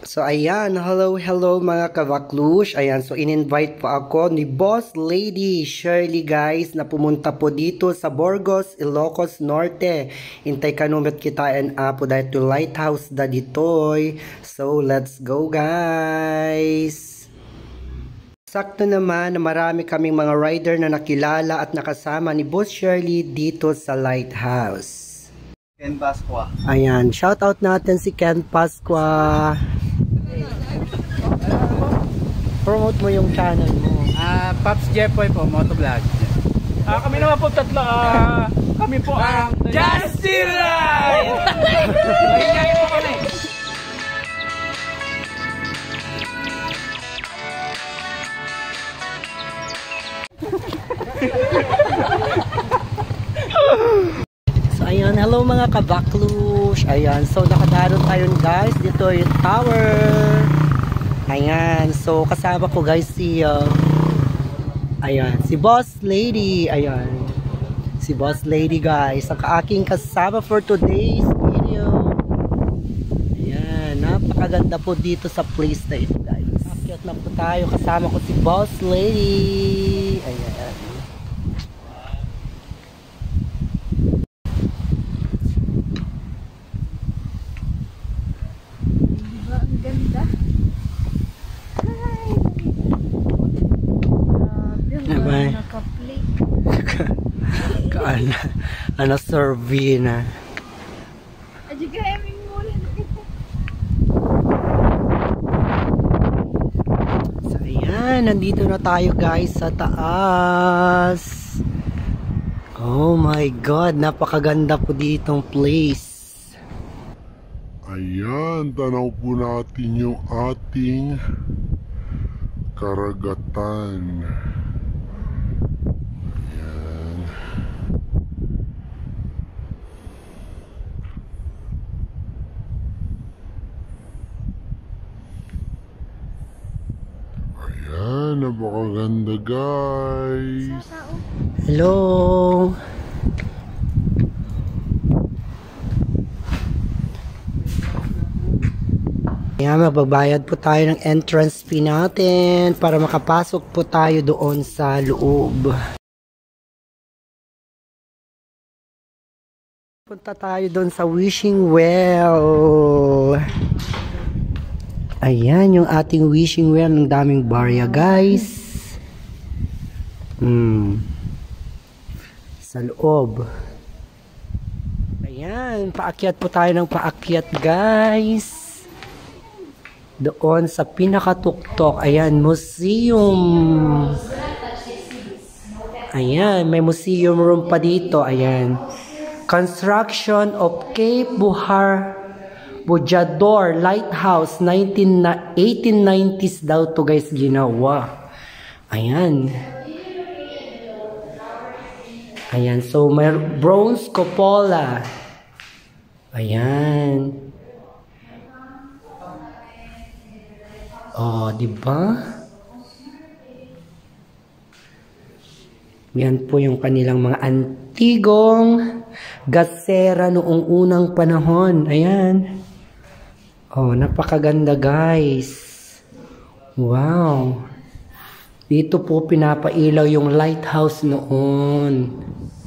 So ayan, hello mga kabaklush. Ayan, so in-invite po ako ni Boss Lady Shirley guys na pumunta po dito sa Burgos, Ilocos Norte. Intay kanumet kitaan po dahil to Lighthouse da ditoy. So let's go guys. Sakto naman na marami kaming mga rider na nakilala at nakasama ni Boss Shirley dito sa Lighthouse. Ken Pasqua. Ayan, shout out natin si Ken Pasqua. Promote mo yung channel mo. Pops Jeffoy po, motovlog. Kami naman po tatlo, kami po ang Just Still Ride! Mahingayin po kami. So ayan, hello mga kabaklush. Ayan, so nakadaron tayo guys dito yung tower. Ayan, so kasama ko guys si ayan, si Boss Lady. Ayan, si Boss Lady guys, ang aking kasama for today's video. Ayan, napakaganda po dito sa place na ito guys. Akyat na po tayo, kasama ko si Boss Lady. Ayan. Ano survey na. So ayan, nandito na tayo guys sa taas. Oh my god, napakaganda po ditong place. Ayan, tanaw po natin yung ating karagatan. Ayan, napakaganda guys. Hello. Ayan, magbabayad po tayo ng entrance fee natin para makapasok po tayo doon sa loob. Punta tayo doon sa Wishing Well. Ayan, yung ating wishing well ng daming barya guys. Sa loob. Ayan, paakyat po tayo ng paakyat guys. Doon sa pinakatuktok. Ayan, museum. Ayan, may museum room pa dito. Ayan. Construction of Cape Bojador Lighthouse 1890s daw to guys ginawa. Ayan. Ayan, so may bronze cupola. Ayan. Oh, di ba? Yan po yung kanilang mga antigong gasera noong unang panahon. Ayan. Oh, napakaganda guys. Wow. Dito po pinapailaw yung lighthouse noon.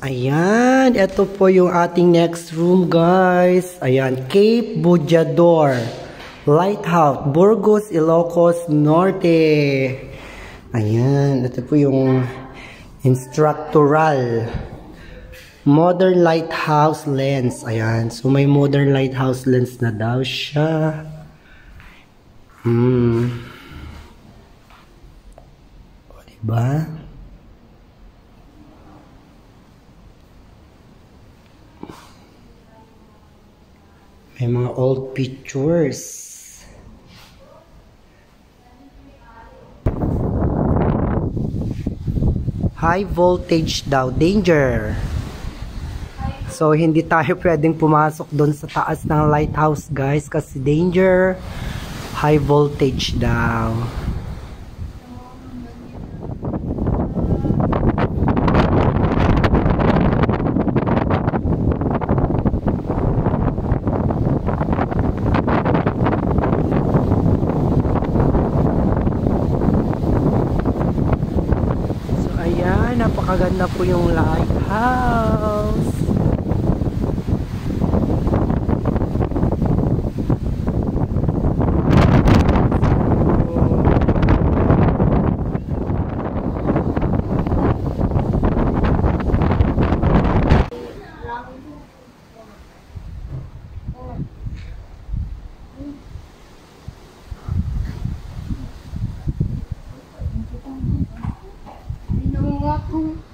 Ayan, ito po yung ating next room guys. Ayan, Cape Bojador Lighthouse, Burgos, Ilocos Norte. Ayan, ito po yung instructoral modern lighthouse lens. Ayan. So may modern lighthouse lens na daw siya. O, diba? May mga old pictures. High voltage daw. Danger. So, hindi tayo pwedeng pumasok doon sa taas ng lighthouse, guys, kasi danger. High voltage daw. Napakaganda po yung lighthouse. Ginawa kong